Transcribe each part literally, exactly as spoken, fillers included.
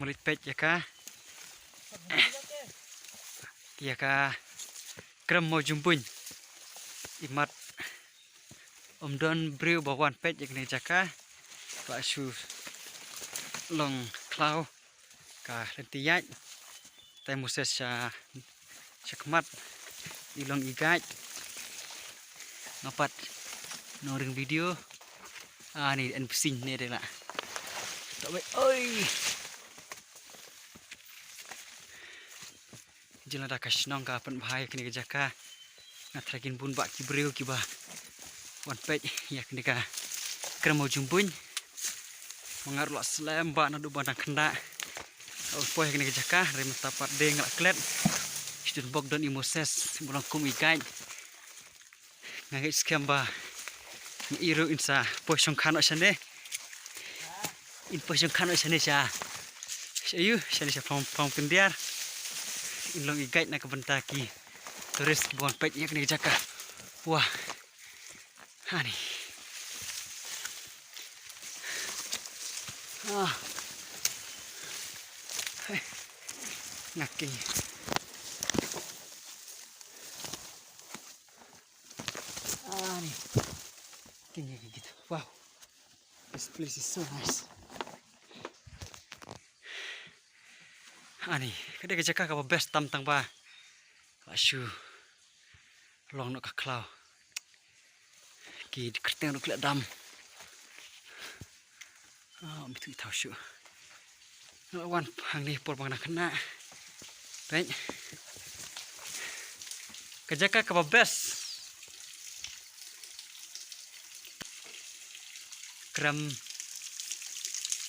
Malik peit ïa ka, ïa ka krem Mawjymbuin. Imat ym don briew ba wan peit ïa kane ka jaka. Ka la shu long khlaw, ka lynti ïaid. Te Moses sha, sha khmat, i long i guide. Nga pat nongring video. Ah, ni en psing ne de la. Oi. Jin lada ka shnong ka pynbha ïa kane ka jaka, nga tharai kin bun bah ki briew kiba wan peit ïa kane ka krem Mawjymbuin. Ma nga ruh la slem bah naduh ba dang khynnah. Ol poi ïa kane ka jaka, hynrei mynta pat de nga la klet. Sdang bok don i Moses, ba long kum i guide. Nga ngeit skhem ba ngi ruh in sa poi shongkha noh shane. In poi shongkha noh shane sha, sha ïu, shane sha Pang, Pang Pyndiar. In long i guide na ka bynta ki tourist ba wan peit ïa kane ka jaka. Wah. Hani. Ah. Hei. Nga kynja. Ani. Kynja ki git. Wow. This place is so nice. Ani, ka dei ka jaka kaba best tam tang ba ka shu long noh ka khlaw. Ki kyrteng ruh ki la dam. Ah, ym ithuh i thaw shuh. Nga la wan hangne por ba nga dang khynnah. Peit. Ka jaka kaba best. Krem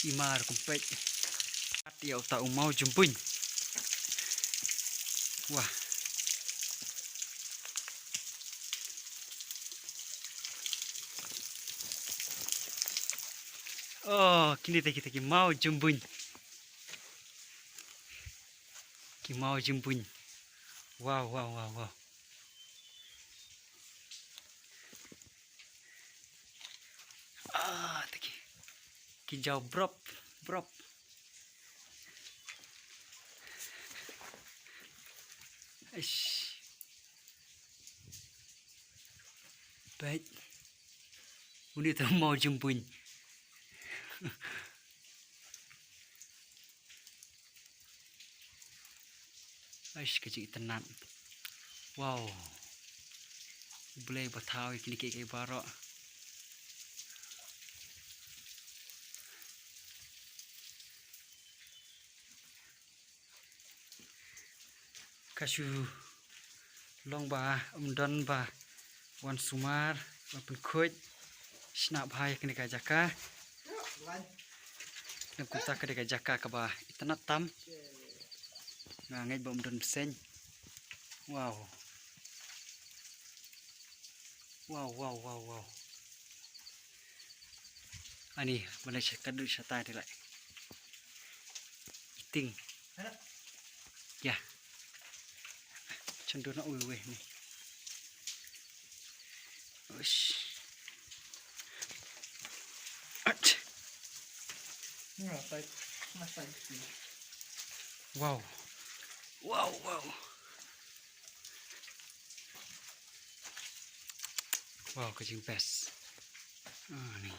Imar kum peit. Kat ïa uta u Mawjymbuin. Wah. Oh, kine te kita ki Mawjymbuin. Ki Mawjymbuin. Wow, wow, wow, wow. Ah, te ki. Ki jaw brop, brop. Eish. Peit. Une te u Mawjymbuin. Aish, ka jingitynnat. Wow. U Blei ba thaw ïa kine kiei kiei baroh. Ka shu long ba ym don ba wan sumar, ba pynkhuid shna bha ïa kane ka jaka. Lem kumta ka dei ka jaka kaba itynnat tam. Nga ngeit ba ym don bseiñ. Wow. Wow, wow, wow, wow. Ani, balei sha ka dei shatai te lai. Ting. Ya. Chan duna uwi uwi ni. Ush. Ach. Nga tai, nga tai. Wow. Wow, wow. Wow, ka jingbest. Ah, ni.